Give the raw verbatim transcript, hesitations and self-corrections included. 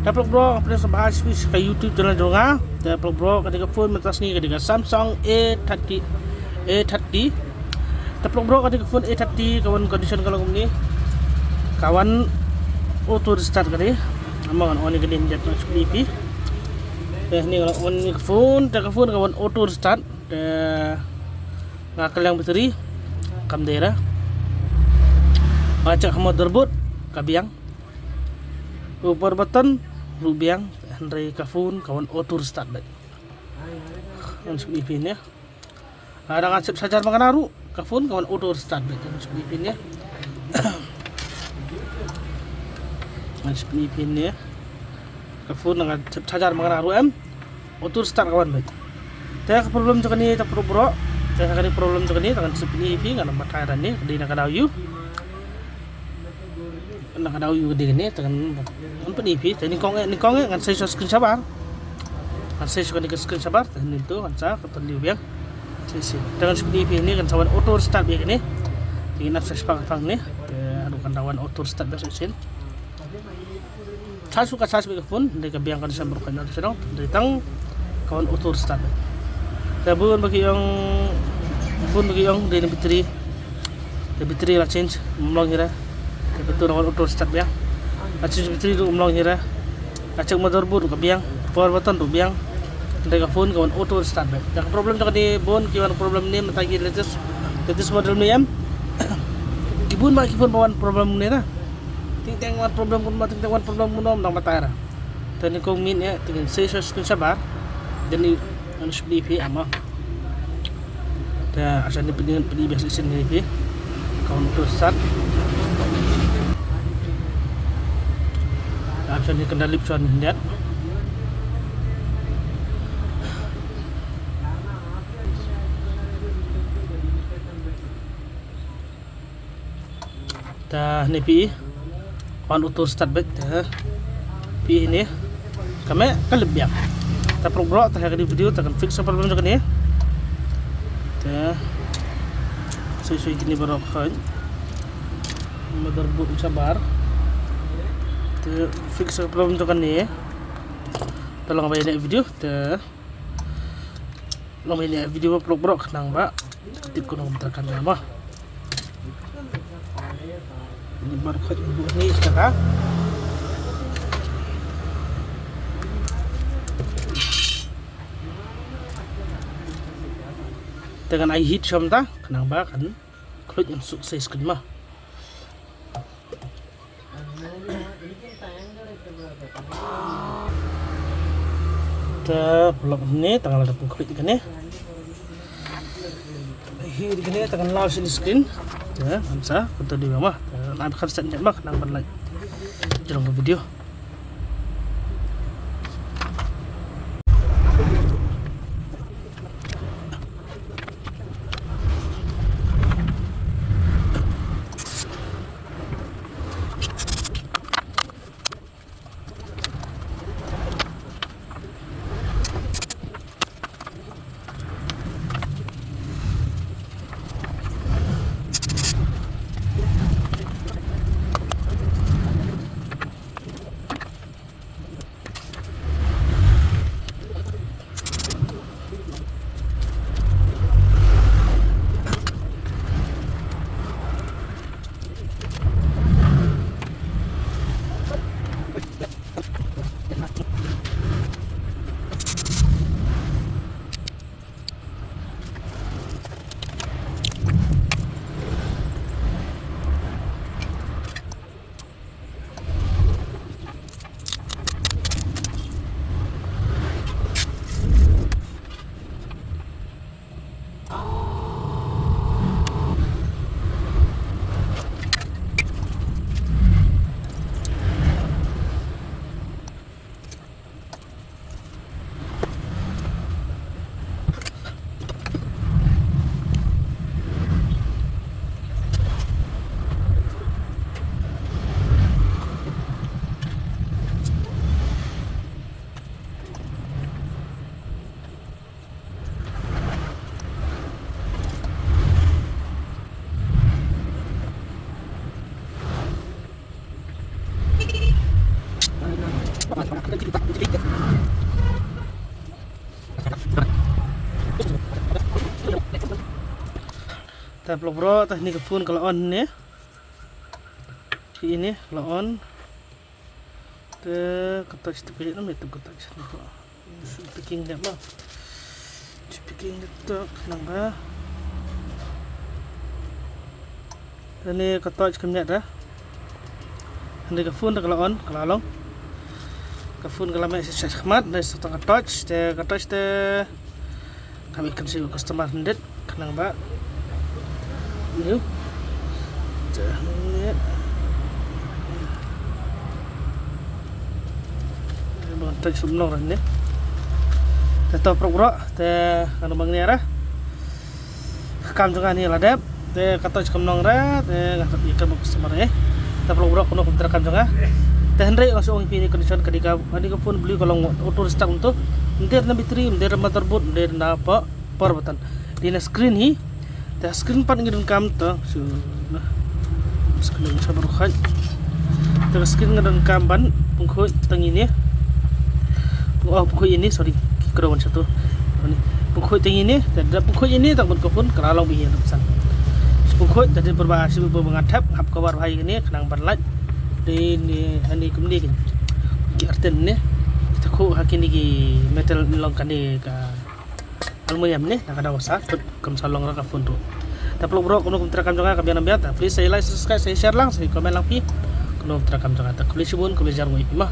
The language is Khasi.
Te paralok bro, nga pdiang sngewbha sha ka YouTube channel jong nga. Te paralok bro, kane ka phone mynta ka sngi ka dei ka Samsung A thirty, A thirty. Te paralok bro, kane ka phone A thirty ka wan condition ka long kumne. Ka wan auto restart ka dei. Ym, ngan on ïa ka dei, ngan shu pyni ïa phi. Te hangne nga la on ïa ka phone, te ka phone ka wan auto restart. Te nga kylliang battery, kam dei re. Nga check ha motherboard, ka biang. U power button ruh biang, hynrei ka phone ka wan auto restart beit. Ngan shu pyni ïa phi hangne. Lada nga sep charger ma nga ruh, ka phone ka wan auto restart beit. Ngan shu pyni ïa phi hangne. Ngan shu pyni ïa phi hangne. Ka phone nga sep charger ma nga ruh em, auto restart ka wan beit. Te ka problem jong kane, te paralok bro, te kane problem jong kane, te ngan shu pyni ïa phi, ngan ym batai rangne, ka dei na ka daw ïu. Na ka daw ïu ka dei kane, te ngan, ngan pyni ïa phi, te nyngkong eh, nyngkong eh ngan sei sha screen shabar. Ngan sei sha kane ka screen shabar, te hangne to ngan sa, ka pynliew biang. Shisien. Te ngan shu pyni ïa phi hangne, kan sa wan auto restart beit kane. Te ngin ap sa shiphang hangne. Te haduh kan da wan auto restart beit shisien. Charge ka charge beit ka phone, hynrei ka biang condition baroh khoit na sha dong, hynrei tang ka wan auto restart beit. Te bun ba ki ong, bun ba ki ong dei na battery. Te battery la change, ym long hi re. Te battery la wan auto restart biang. La change battery ruh ym long hi re. La check motherboard ruh ka biang, power button ruh biang. Hynrei ka phone ka wan auto restart beit. Te ka problem jong kane, bun ki wan problem ne mynta ki latest, latest model ne em. Ki bun ba ki phone ba wan problem ne ra. Teng teng wan problem kumno, teng teng wan problem kumno, ym dang batai ra. Te nyngkong mynne te ngin sei sha screen shabar. Te ngin shu pyni ïa phi ama. Te asha ne pyni, pyni biang shisien ïa phi. Ka wan auto start. Te asha ne kan da lip shon hyndet. Te hangne phi i, wan auto start beit, te phi i hangne. Ka mih ka lip biang. Te paralok bro, te ha kane ka video te kan fix ka problem jong kane. Te soi soi kine baroh khoit. Motherboard shabar. Te fix ka problem jong kane. Te long ba ïa ine i video, te long ba ïa ine i video paralok bro, khnang ba tip kumno ban trei kan mo. Ni bar khot ni sdaka. Te ngan ai heat shwa mynta, khnang ba kan khluit, ngan suk sei screen mo. Te paralok, hangne te nga la dep khluit kane. Hi kane te ngan law sha ine i screen. Te ngan sa continue mo. Te ngan kham set mo khnang ban lait jrong ka video. Te paralok baroh, te hangne ka phone ka la on ne. Te hangne la on. Te ka torch te phi ïohi ne, me te ka torch ne ko. Picking ne ma. Picking ne to nang ba. Te hangne ka torch kam ïaid re. Hangne ka phone te ka la on, ka la long. Ka phone ka la mih sha khmat, hangne sa tang ka torch, te ka torch te ka mih kan shi customer hynrei ka nang ba. New. Te hangne. Te ba torch sum nong hangne. Te to paralok baroh, te ngan ong ba hangne re. Ka kam jong nga hangne la dep, te ka torch kam nong re, te nga hap ïa ka customer eh. Te paralok baroh, kumno kumta ka kam jong nga. Te hynrei nga shu ong ïa phi hangne condition ka dei ka, hangne ka phone blue ka long auto restart kumto. Ym dei na battery, ym dei na motherboard, ym dei na po-, power button. Dei na screen hi. Te screen pat ngi donkam to. Shu na. Screen sha baroh khat. Te ka screen nga donkam ban pynkhuid tang ine. Oh, pynkhuid ine, sorry. Ki kdew ban shatu. Ni. Pynkhuid tang ine, te da pynkhuid ine, tang ban ka phone ka la long bha ïa ka pynsan. Pynkhuid, te dei pyrba shi ba nga thep, hap cover bha ïa ine, khnang ban lait. Dei ne, hangne kumne ki. Ki arten ne. Te khuid ha kine ki metal long kane ka aluminium ne, na ka daw sa, tut kam sa long ra ka phone ruh. Te paralok baroh, kumno kumta ka kam jong nga, ka biang na biang, te please sa like, subscribe, sa share lang, sa comment lang phi. Kumno kumta ka kam jong nga, te khublei shibun, khublei jar ngi ïa phi ma.